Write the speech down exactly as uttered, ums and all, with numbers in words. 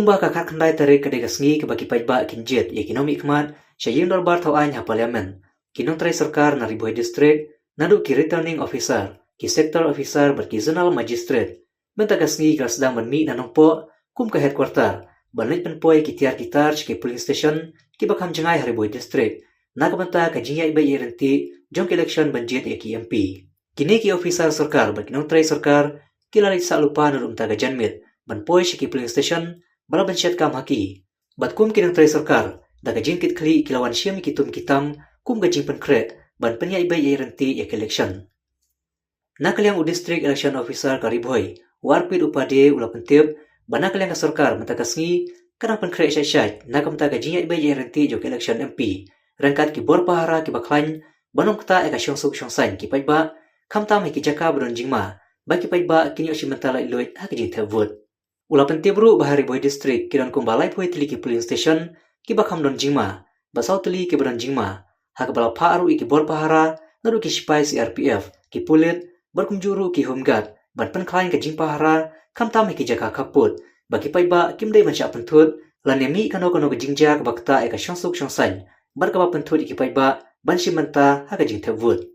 Kumba ka khatkhyndai tarik ka dei ka sngi kaba ki paidbah kin jied ïa ki nongmihkhmat sha ïing dorbar thaw aiñ ha Parliament, ki nongtrei sorkar na Ri Bhoi District, naduh ki Returning Officer, ki Sector Officer bad ki Zonal Magistrate, mynta ka sngi ki la sdang ban mih na Nongpoh kum ka headquarter ban leit pynpoi ki tiar ki tar sha ki polling station kiba kham jngai ha Ri Bhoi District na ka bynta ka jingïaid beit ïaid ryntih jong ka election ban jied ïa ki M P. Kine ki officer sorkar bad ki nongtrei sorkar ki la leit sah lypa naduh mynta ka janmiet ban poi sha ki polling station ba la bynshet kam ha ki. Bad kum ki nongtrei sorkar, da ka jingkitkhlieh ki la wan shim ïa ki tum ki tam kum ka jingpynkhreh ban pynïaid beit ïaid ryntih ïa ka election. Na ka liang u District Election Officer ka Ri Bhoi, u Arpit Upadhyay u la pyntip ba na ka liang ka sorkar mynta ka sngi ka dang pynkhreh shait shait na ka bynta ka jingïaid beit ïaid ryntih jong ka election M P, ryngkat ki bor pahara kiba khlaiñ ban ym ktah ïa ka shongsuk shongsaiñ ki paidbah, khamtam ha ki jaka ba don jingma ba ki paidbah kin ïoh shim bynta laitluid ha ka jingthep vote. U la pyntip ruh ba ha Ri Bhoi District ki don kumba laiphew tylli ki polling station kiba kham don jingma bad saw tylli kiba don jingma, ha kaba la phah ruh ïa ki bor pahara naduh ki sipai C R P F, ki pulit bad kumjuh ruh ki Home Guard ban pynkhlaiñ ka jingpahara, khamtam ha ki jaka khappud ba ki paidbah kim dei ban shah pynthut lane mih kano kano ka jingjia kaba ktah ïa ka shongsuk shongsaiñ bad kaba pynthut ïa ki paidbah ban shim bynta ha ka jingthep vote.